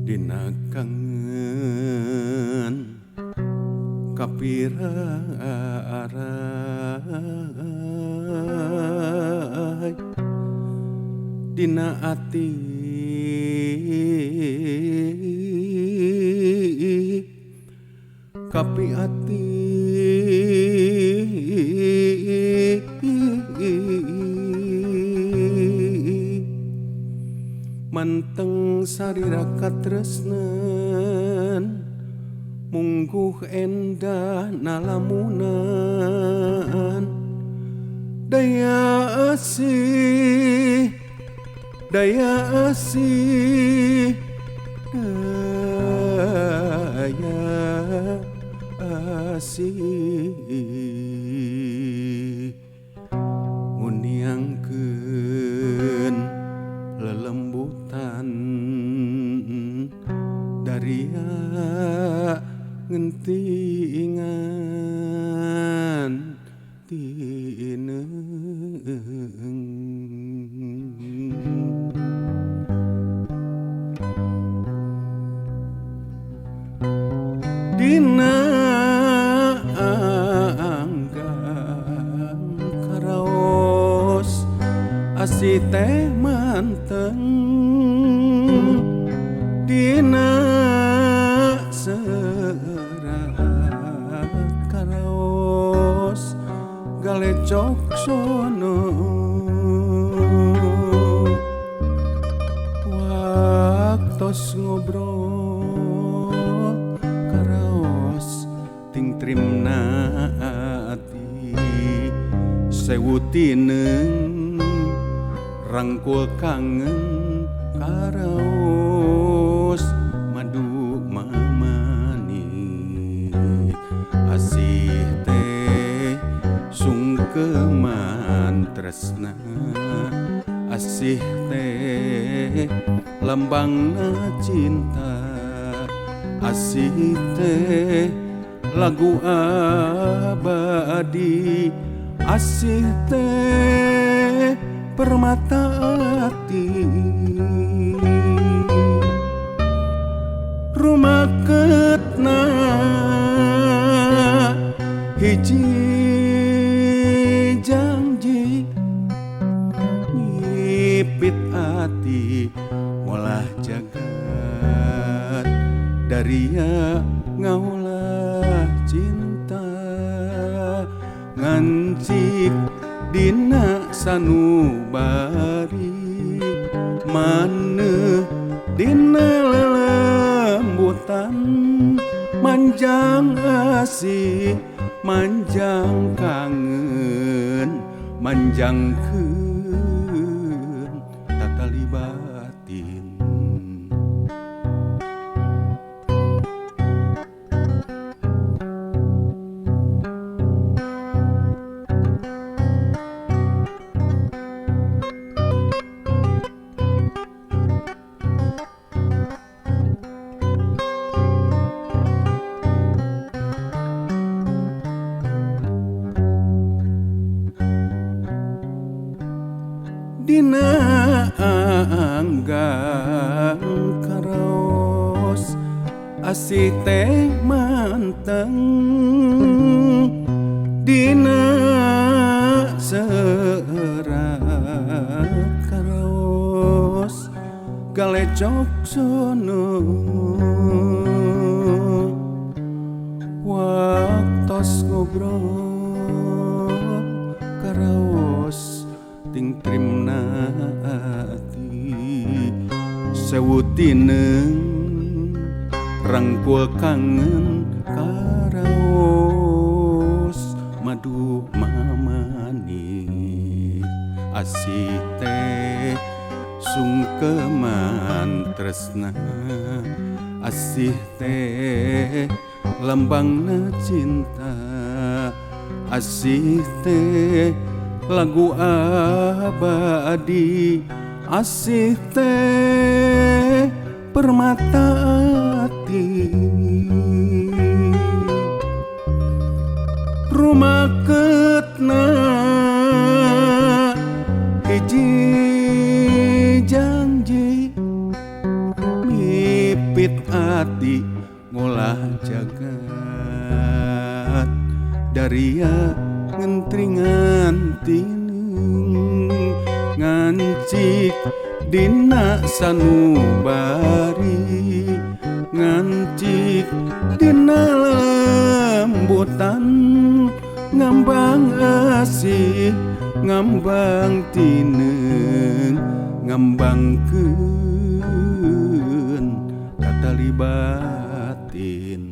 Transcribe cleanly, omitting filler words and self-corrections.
Dina kangen kapira arai dina ati kapi ati manteng sarira katresnan mungguh endah nalamunan daya asih daya asih daya asih nguniangkeun lelembutan daria ngentingan tineung dina anggang karaos asih teh manteng dina serat karaos galecok sono waktos ngobrol karaos ting trimna ati sewu tineung rangkul kangen karaos madu mamani asih teh sungkeman tresna asih teh lambangna cinta asih teh lagu abadi asih teh permata hati rumaketna hiji janji ngipit ati ngolah jagat daria ngaulah cinta ngancik dina sanubari maneuh dina lelembutan manjang asih manjang kangen manjangkeun tatali batin. Dina anggang karaos asih teh manteng dina serat karaos galecok sono waktos ngobrol karaos ting trimna ati sewu tineung rangkul kangen karaos madu mamani asih teh sungkeman tresna asih teh lambangna cinta asih teh lagu abadi asih teh permata hati rumaketna hiji janji mipit Ngungkit ati ngolah jagat daria ngentringan tineng ngancik dina sanubari ngancik dina lembutan ngambang asih ngambang tineng ngambangkeun katali batin.